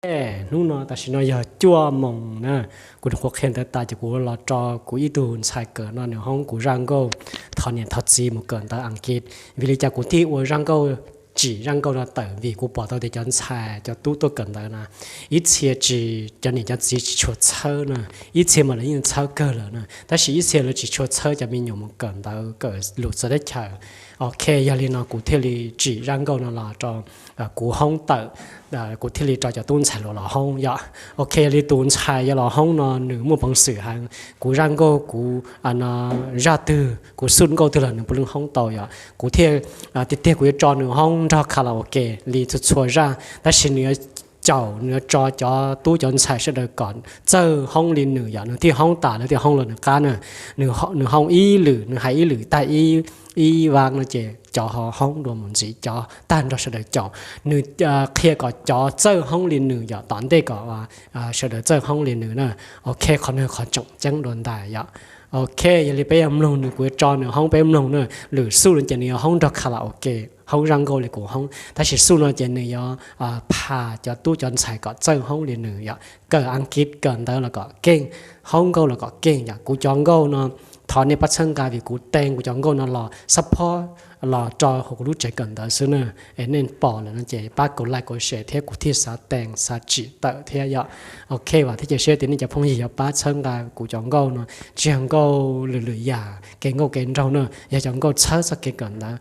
Hnub no tam sim no yog cuaj moos na, kuv nws qhuav qhia ntawv tas ces kuv los tso kuv ib tug ntxhais kawm no nws hoob kuv zaj nkauj thov niam thov txiv mus kawm ntawv Askiv. Vim li cas kuv thiaj ua zaj nkauj, tsim zaj nkauj no tawm? Vim kuv pom tau tias cov ntxhais cov tub tuaj kawm ntawv na, ib txhia tsis, cov niam cov txiv tsis tshua txhawb na, ib txhia mas lawv yeej txhawb kawg lawm na, tab sis ib txhia lawv tsis tshua txhawb cov me nyuam mus kawm ntawv kawm lus txawv teb chaws. Ok, yog li no kuv thiaj li tsim zaj nkauj no los rau kuv hoob tawm, kuv thiaj li tso cov tub ntxhais hluas los hoob yom. Ok, yog li tus ntxhais yuav los hoob no nws muaj peev xwm heev, kuv zaj nkauj kuv no, zaj twg kuv xub nkauj twg los nws puav leej hoob tau yom. Kuv thiaj, tiag tiag kuv yuav tso nws hoob nrog karaoke li txhua txhua zaj, tab sis nws yuav caum, nws yuav tso cov tub cov ntxhais sawv daws kom txawj hoob li nws yom, nws thiaj hoob tas, lawv thiaj hoob los nws qab na. Nws hoob ib lwm, nws hais ib lwm tag ib vab no ces cov ho hoob dua mus ntxiv, cov tag nrog sawv daws caum. Nws qhia kom cov txawj hoob li nws yom, tom ntej kom sawv daws txawj hoob li nws na. Ok, qhov no qhov tseem ceeb dua ntais yom. Ok, yog li peb yuav mloog nws, kuv yuav tso nws hoob peb mloog na. Lwm xub no ces nws yuav hoob nrog karaoke, hoob zaj nkauj li kuv hoob, tab sis xub no ces nws yuav phas cov tub cov ntxhais kom txawj hoob li nws yom, kawm Askiv kawm ntawv los kom keej, hoob nkauj los kom keej yom. Kuv cov nkauj no thov nej pab txhawb nqa, vim kuv tee kuv cov nkauj no los xab phob los rau hauv kuv lub tsev kawm ntawv xwb na. Es nej pom lawm no ces pab kaum like kaum share thiab kuv thiaj xav tee xav tsim tawm thiab yom. Ok, vam thiab cia siab tias nej cov phooj ywg yuav pab txhawb nqa kuv cov nkauj no, tsis yog nkauj lwm lwm yam kev nkauj kev nraug na, yog cov nkauj txhawb txoj kev kawm ntawv,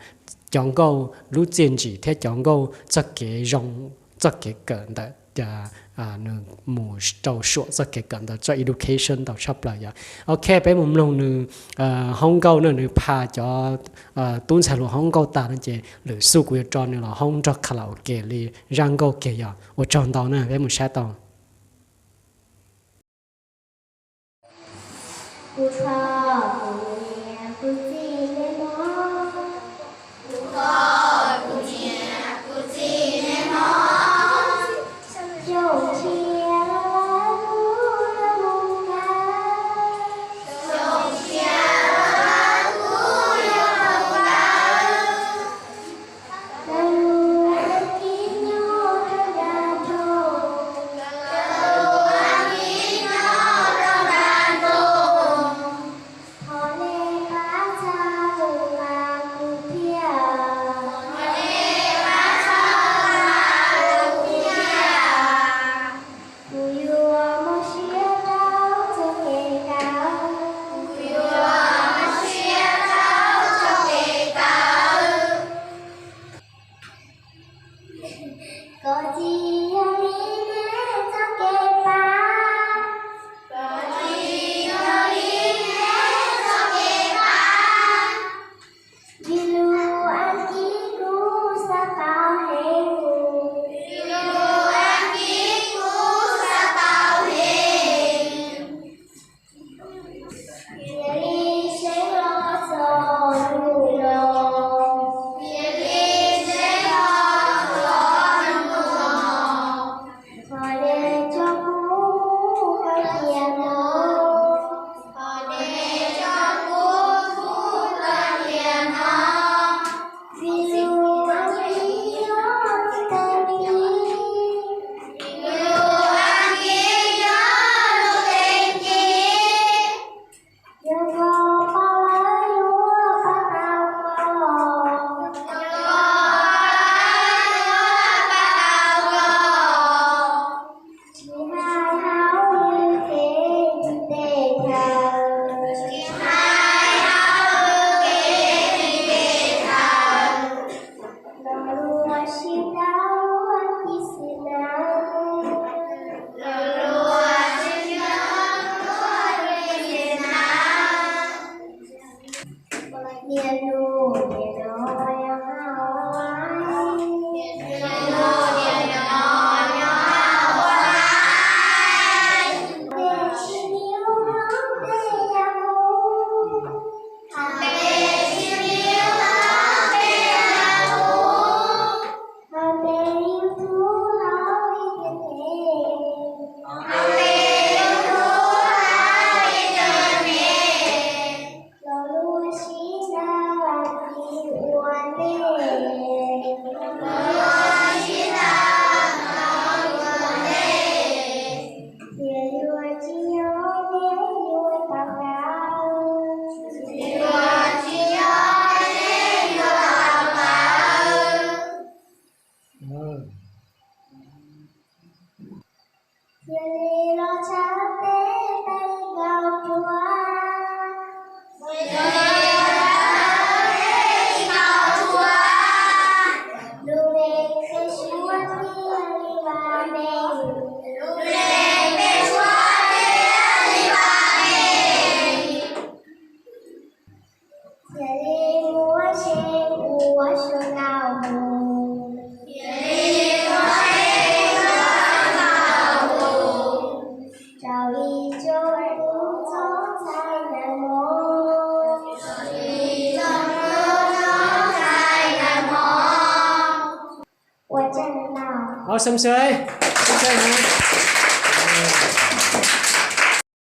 cov nkauj lub txiaj ntsim thiab cov nkauj txoj kev zoo, txoj kev kawm ntawv, nws mus rau suam txoj kev kawm ntawv, txoj education ntau tshaj plaws yom. Ok, peb mus mloog nws hoob nkauj na, nws phas cov tub ntxhais hluas hoob nkauj tas no ces lwm xub kuv yuav tso nws los hoob nrog karaoke li zaj nkauj kiag yom. Ua tsaug ntau na, peb mus saib tau. Yog li los tshawb peb peb nkaus dua. Lub npe peb suav thiaj li vam meej. Lub npe peb suav thiaj li vam meej. Cia li muab tsheb ua suab nkauj mus. Rau ib tsoom tub txhob ntshai nag hmo. Ua tsaug ntau. Hov, sab sab, sab sab na.